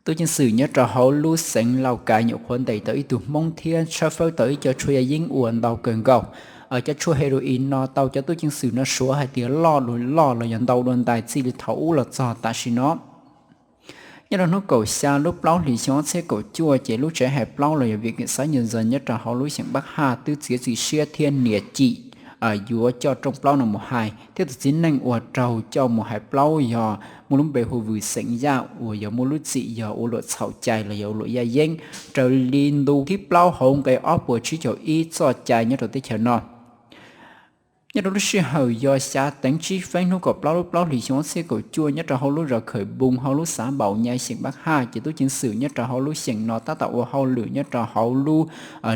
Tub ceev xwm nyob rau hauv lub xeev Lauj Kais nyuam qhuav ntes tau ib tug Hmoob thiab tshawb fawb tau ib co tshuaj yaj yeeb uas ntau kawg nkaus. Cov tshuaj heroin no tau cov tub ceev xwm no suav hais tias loj dua loj los yog ntau dua ntais txij li thaum ub los txog tam sim no. Nyob rau hnub kaum xya lub plaub hlis xyoo ob txhiab kaum cuaj ces lub tsev hais plaub los yog Viện Kiểm sát Nhân dân nyob rau hauv lub xeev Pab Haj twb txiav txim siab thiab nias cim yuav coj rooj plaub no mus hais thiab tus txiv neej uas raug coj mus hais plaub yog muaj lub npe hu Vws xeem Yaj uas yog muaj lub txim yog ua luam txhaum cai los yog ua luam yaj yeeb raws li ntu thib plaub hauv nqe ob puas tsib caug ib txoj cai nyob rau teb chaws no. Nyob rau lub sij hawm yog xya teev tsib feeb hnub kaum plaub lub plaub hlis xyoo ob txhiab kaum cuaj nyob rau hauv lub zos Khawm Npoo hauv lub xav Npaum Nyai xeem Pab Haj ces tub ceev xwm nyob rau hauv lub xeem no tab tom ua hauj lwm nyob rau hauv lub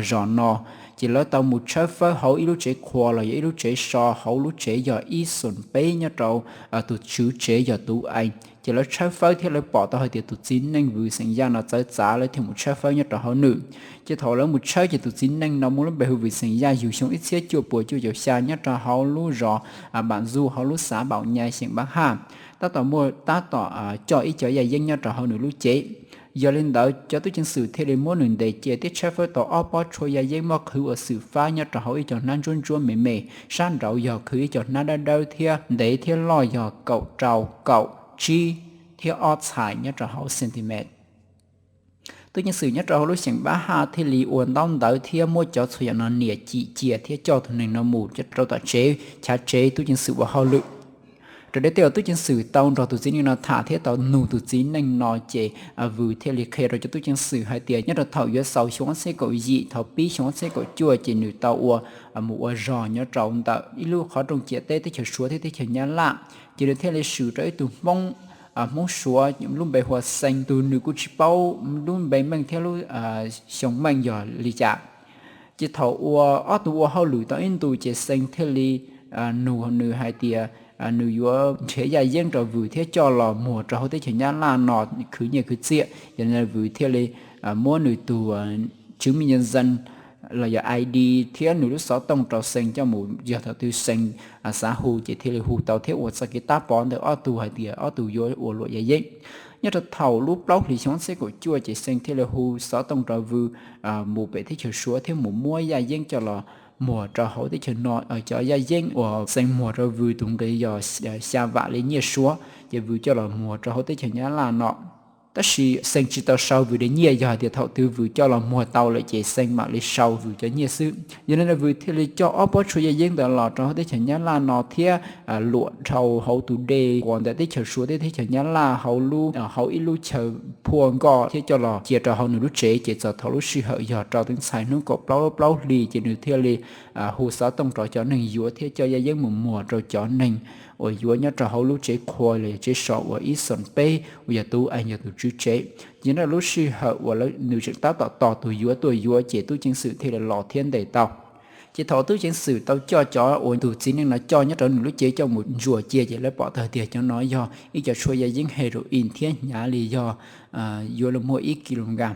zos no ces lawv tau mus tshawb fawb hauv ib lub tsev qhua los yog ib lub tsev so hauv lub tsev yog ib xoom peb nyob rau tus tswv tsev yog Tuv Ees ces lawv tshawb fawb thiab lawv pom tau hais tias tus txiv neej Vws xeem Yaj no txawv txav lawv thiaj mus tshawb fawb nyob rau hauv nws. Ces thaum lawv mus tshawb ces tus txiv neej no muaj lub npe hu Vws xeem Yaj yug xyoo ib txhiab cuaj puas cuaj caum xya nyob rau hauv lub zos Npam Ntxuj hauv lub xav Npaum Nyai xeem Pab Haj tab tom muaj tab tom coj ib co yaj yeeb nyob rau hauv nws lub cev. Yog li ntawd cov tub ceev xwm thiaj li muab nws ntes cia thiab tshawb fawb tau ob pob tshuaj yaj yeeb muab qhwv ua xwm fab nyob rau hauv ib co hnab ntsuab ntsuab me me, sab nraud yog qhwv ib co hnab dawb dawb thiab ntev thiab loj yog kaum rau kaum tsib thiab ob txhais nyob rau hauv centimet. Tub ceev xwm nyob rau hauv lub xeem Pab Haj thiaj li ua ntaub ntawv thiab muab cov txhua yam no nias cim cia thiab coj tus neeg no mus rau tom tsev chav tsev tub ceev xwm ua hauj lwm. Raws li tej uas tub ceev xwm tau nrog tus txiv neej no tham thiab tau nug tus txiv neej no ces Vws thiaj li qhia rau cov tub ceev xwm hais tias nyob rau thaum yuav xaus xyoo ob txhiab kaum yim thaum pib xyoo ob txhiab kaum cuaj ces nws tau ua mus ua zog nyob rau ntawm ib lub qhov rooj ciam teb teb chaws Suav thiab teb chaws Nyab Laj, ces nws thiaj li swm rau ib tug Hmoob, Hmoob Suav lub npe hu ua Xees, tus nws kuj tsis paub lub npe meej thiab lub xyoo meej yog li cas. Ces thaum uas ob tug ua hauj lwm tau ib ntus ces Xees thiaj li nug nws hais tias nws yuav nrhiav yaj yeeb rau Vws thiab coj los muag rau hauv teb chaws Nyab Laj no khwv nyiaj khwv txiaj. Yog li Vws thiaj li muab nws tus chứng minh nhân dân los yog I D thiab nws lub xov tooj rau Xees coj mus, yog thaum twg Xees xav hu ces thiaj li hu tau thiab ua txoj kev tab pov ntawm ob tug hais tias ob tug yuav ua luam yaj yeeb. Nyob rau thaum lub plaub hlis xyoo ob txhiab kaum cuaj ces Xees thiaj li hu xov tooj rau Vws mus pem teb chaws Suav thiab mus muab yaj yeeb coj los muag rau hauv teb chaws no. Cov yaj yeeb uas Xees muag rau Vws tus nqi yog xya vam li nyiaj Suav, ces Vws coj los muag rau hauv teb chaws Nyab Laj no. Tab sis Xees tsis tau sau Vws daim nyiaj, yog hais tias thaum twg Vws coj los muag tau lawm ces Xees mam li sau Vws cov nyiaj xwb. Yog li ntawd Vws thiaj li coj ob pob tshuaj yaj yeeb ntawd los rau hauv teb chaws Nyab Laj no thiab luam dhau hauv tus dej uas ntawm teb chaws Suav thiab teb chaws Nyab Laj hauv lub, hauv ib lub chaw phuaj nkoj thiab coj los cia rau hauv nws lub tsev. Ces txog thaum lub sij hawm yog rau teev txhais hnub kaum plaub lub plaub hlis ces nws thiaj li hu xov tooj rau cov neeg yuav thiab coj yaj yeeb mus muag rau cov neeg uas yuav nyob rau hauv lub tsev qhua los yog tsev so uas ib xoom peb uas yog Tuv Ees yog tus tswv tsev. Ces nyob rau lub sij hawm uas nws tseem tab tom tos tus yuav tuaj yuav ces tub ceev xwm thiaj li los thiab ntes tau. Ces thaum tub ceev xwm tau coj cov uas tus txiv neej no coj nyob rau nws lub cev coj mus ntsuas cia ces lawv pom tau tias cov no yog ib co tshuaj yaj yeeb heroin thiab hnyav li yog yuav luag muaj ib kis lus nkas.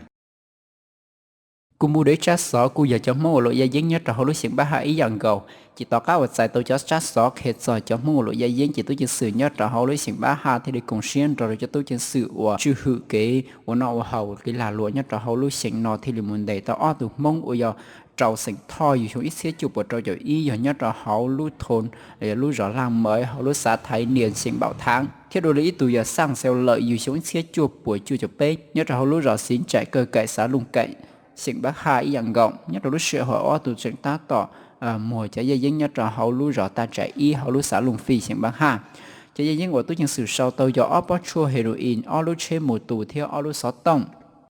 Kuv mus dua ib tsab xov kuj yog cov Hmoob ua luam yaj yeeb nyob rau hauv lub xeev Pab Haj ib yam nkaus. Ces tom qab uas txais tau cov tsab xov qhia txog cov Hmoob ua luam yaj yeeb ces tub ceev xwm nyob rau hauv lub xeev Pab Haj thiaj li koom siab nrog rau cov tub ceev xwm uas tswj hwm kev ua noj ua haus kev lag luam nyob rau hauv lub xeev no thiaj li mus ntes tau ob tug Hmoob uas yog rau xeem Thoj yug xyoo ib txhiab cuaj puas rau caum ib yog nyob rau hauv lub thon los yog lub zos Laj Mawv hauv lub xav Thaiv Nias xeem Npaum Thaav, thiab dua li ib tug yog Xaj Xeev Lawm yug xyoo ib txhiab cuaj puas cuaj caum peb nyob rau hauv lub zos Xiv Tsaim Kawj Kaim xav Looj Kaim xeem Pab Haj ib yam nkaus. Nyob rau lub sij hawm ob tug tseem tab tom muag cov yaj yeeb nyob rau hauv lub zos Taj Tsaim ib hauv lub xav Looj Fij xeem Pab Haj. Cov yaj yeeb uas tub ceev xwm sau tau yog ob pob tshuaj heroin, ob lub tsheb mus tus thiab ob lub xov tooj.